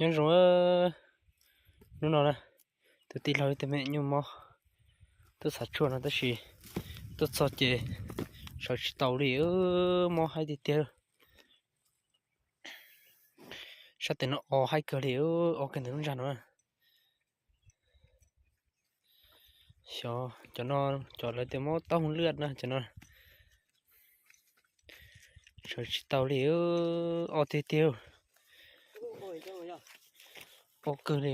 Nyob zoo, hnub no na, tus tij laug ib tug me nyuam mob tuaj xav tshuaj no tab sis tuaj txog ces sawv tsis tau li, mob haib tiag tiag. Sab tes no o haib kawg li, o kawg ntawm lub ntsag no. Xyov cov no, cov lawv tias mob taub hau lwj na, cov no sawv tsis tau li, o tiag tiag, o kawg li.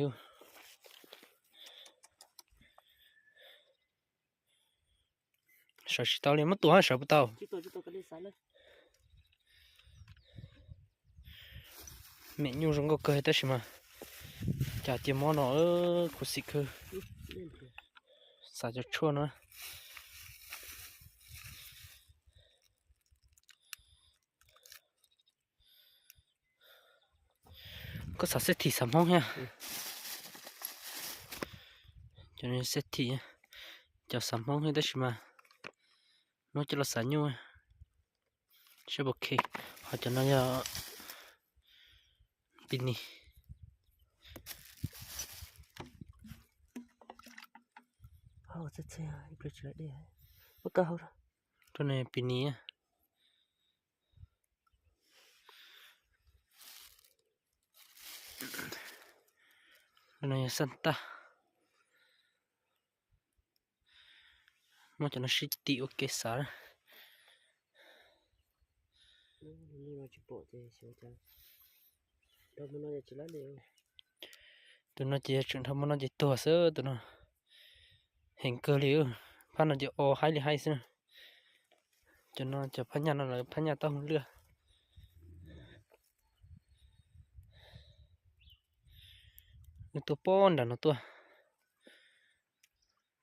Sawv tsis tau li, muab tua sawv puas tau. Me nyuam zoo nkauj kawg tab sis mas cas cia mob no, khuv xim kawg. Xav cov tshuaj no. Koj xav xeb thim xav hmoob thiab? Cov xeb thim, cov xav hmoob thiab tab sis mas muab coj los xav nyuj seb puas khe. Ho cov no yog pis nis. Rau no pis nis. Rau no yog xaj tag. Muab cov no sib tim ua ke xav. Tus no ces yog tseem dhau hmo no ces tuag xwb, tus no heev kawg li. Phab no ces o haib li haib xwb. Cov no cov phab nyaj no lawv phab nyaj taub hau lwj. Wb tuaj pog nram no tuaj,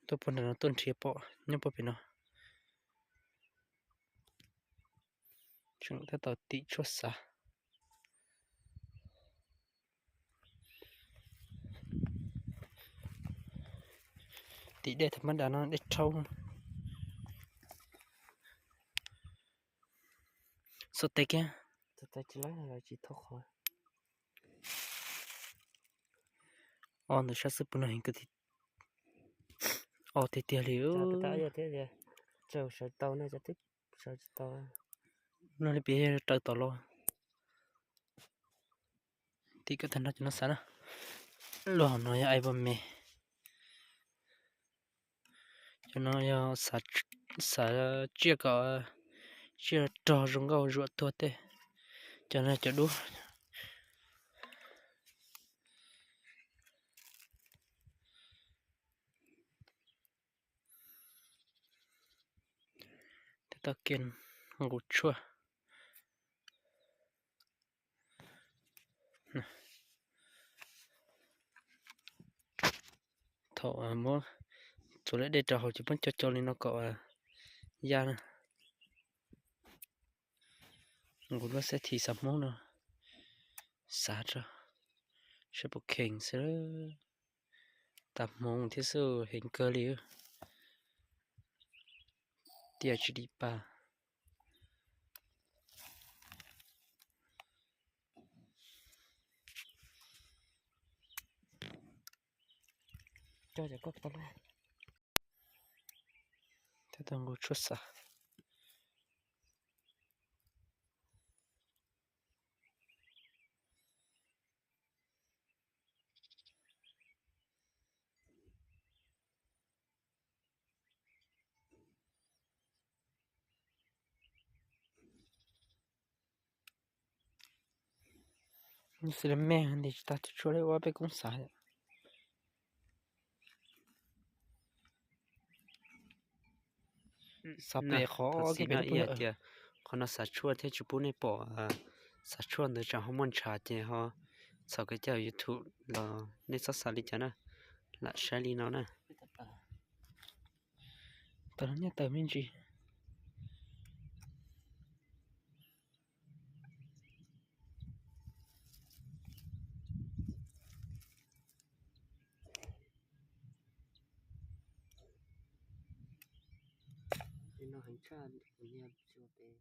tuaj pog nram no tuaj nrhiav pom nyob pog pem no. Tseem tab tom tim tshuaj xav. Tim dej tham mab das no dej rhaub. Xuas tes kiag. O ntawm sab xwb puas no heev kawg, o tiag tiag li. No li pem raws tom los. Tim koj tag nrho cov no xav na. Luag hauv no yog ais pos me. Cov no yog xav tsiaj kom tsiaj rog zoo nkauj zuam tuag tej. Cov no cov dub. Tab tom kiag nqus tshuaj. Thaum muab txuas lawm dej rau hauv ces poob co co li no kom ya na. Nqus lub xeb thim xav hmoob no, xav rau saib puas kheev xwb. Tag hmoov thiab xwb, heev kawg li. Tiaj tsis dim pa. Thiab tau nqus tshuaj xav. Xws li me ntim tsis tag tus tshuaj li ua peb koob xav. Xav pem qhov no ib yam tias qhov no xav tshuaj thiab tsis pub nej pom, xav tshuaj ntawd tsam ho muaj ntshav ces ho txhaum kev cai YouTube los nej txhob xav li cas na. Lam saib li no na. Tawm los nyob tawm me ntsis. No heev tshaj, kuv nyiam tsis ua pem.